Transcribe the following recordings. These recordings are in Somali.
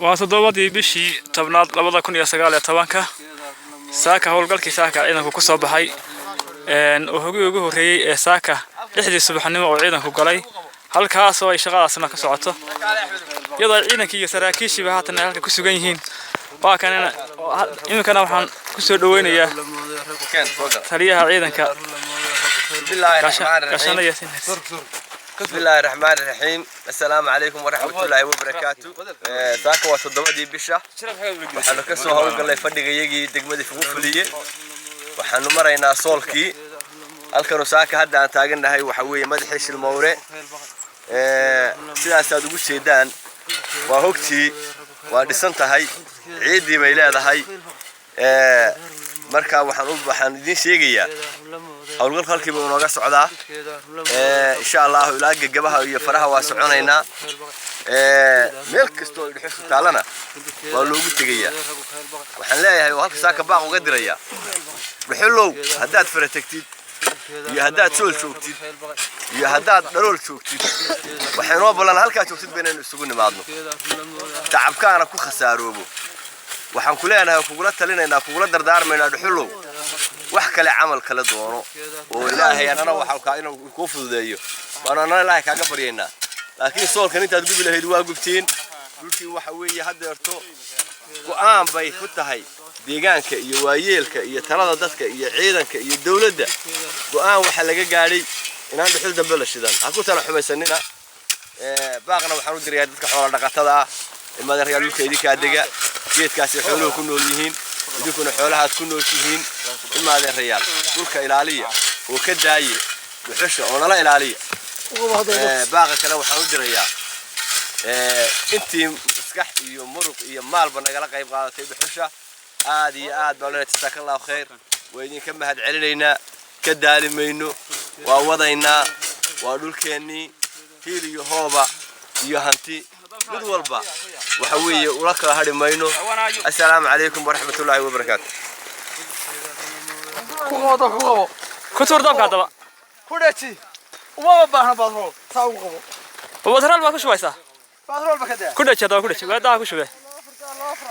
Waa 7dii bishii 10aad 2019-ka. Saaka howlgalkii saaka ciidanku ku soo baxay oo hogii ugu horreeyey ee saaka 6dii subaxnimo oo ciidanku galay halkaasoo ay shaqadaasna ka socoto, iyadoo ay ciidankii iyo saraakiishiiba haatan ay halka ku sugan yihiin. Waa kanina iminkana waxaan kusoo dhaweynayaa taliyaha ciidanka Gaashaanle Yaasiin. بسم الله الرحمن الرحيم، السلام عليكم ورحمة الله وبركاته. Saaka waa 7dii bisha. Waxaanu ka soo howlgallay fadhigayagii degmadii Fuqufuliye. Waxaanu maraynaa soolkii halkanu. Saaka hadda aan taagannahay waxa weeye madaxii Shilmowre. Sidaasaad ugu jeedaan waa hogtii, waa dhisan tahay, ciiddii bay leedahay. Marka waxaan idiin sheegayaa howlgalku halkiiba inooga socdaa, insha Allahu. Ilaa gegabaha iyo faraha waa soconaynaa. Meel kastoo ay dhuxushu taallana waa loogu tegayaa. Waxaan leeyahay oo halka saaka baaq uga dirayaa: dhuxulow, haddaad fara tegtid iyo haddaad sool joogtid iyo haddaad dhalool joogtid, waxay noo ballan halkaa joogtid ba inaynu isugu nimaadno, tacabkaana ku khasaaroobo. Waxaan ku leenahay oo kugula talinaynaa, kugula dardaarmaynaa: dhuxulow, wax kale camal kale doono oo Ilaahay annana waxa kaa inuu kuu fududeeyo waanu annana Ilaahay kaaga baryaynaa. Laakiin soolkan intaad gubi lahayd waa gubtiin dhulkii. Waxa weeye haddeerto go'aan bay ku tahay deegaanka iyo waayeelka iyo talada dadka iyo ciidanka iyo dowladda. Go'aan waxaa laga gaadhay inaan dhuxul dambe la shidan. Ha ku tala xumaysanina. Baaqna waxaan u dirayaa dadka xoola dhaqatada ah: ilmadeeryaal, dhulka idinkaa dega, geedkaasay xooluhu ku nool yihiin, idinkuna xoolahaad ku nooshihiin. Ilmaadeerayaal, dhulka ilaaliya oo ka daaye dhuxusha oo nala ilaaliya. Baaqa kale waxaan u dirayaa intii maskax iyo muruq iyo maalba nagala qayb qaadatay dhuxusha. Aad iyo aad baan leeyahay, jasaakallahu khayr. Waa idinka mahad celinaynaa. Ka daali mayno, waa wadaynaa, waa dhulkeennii. Hiil iyo hooba iyo hanti mid walba waxa weeye ula kala hadhi mayno. Assalaamu calaykum waraxmatullaahi wabarakaatu. Ku qabo dabka, ku qabo. Ku tuur dabka haddaba. Ku dhaji, umama baahna batrool, saa ugu qabo. Batrool baad ku shubaysaa? Batrool ba ka daa. Ku dhaji haddaba, ku dhaji, waadaha ku shubee.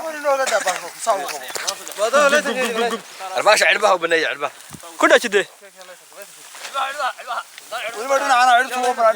War inooga daa batrool, saa ugu qabo. Arbaasha cirbaha u baneeya, cirbaha. Ku dhaji dee. Weliba dhinacana ciribtu uga banaa.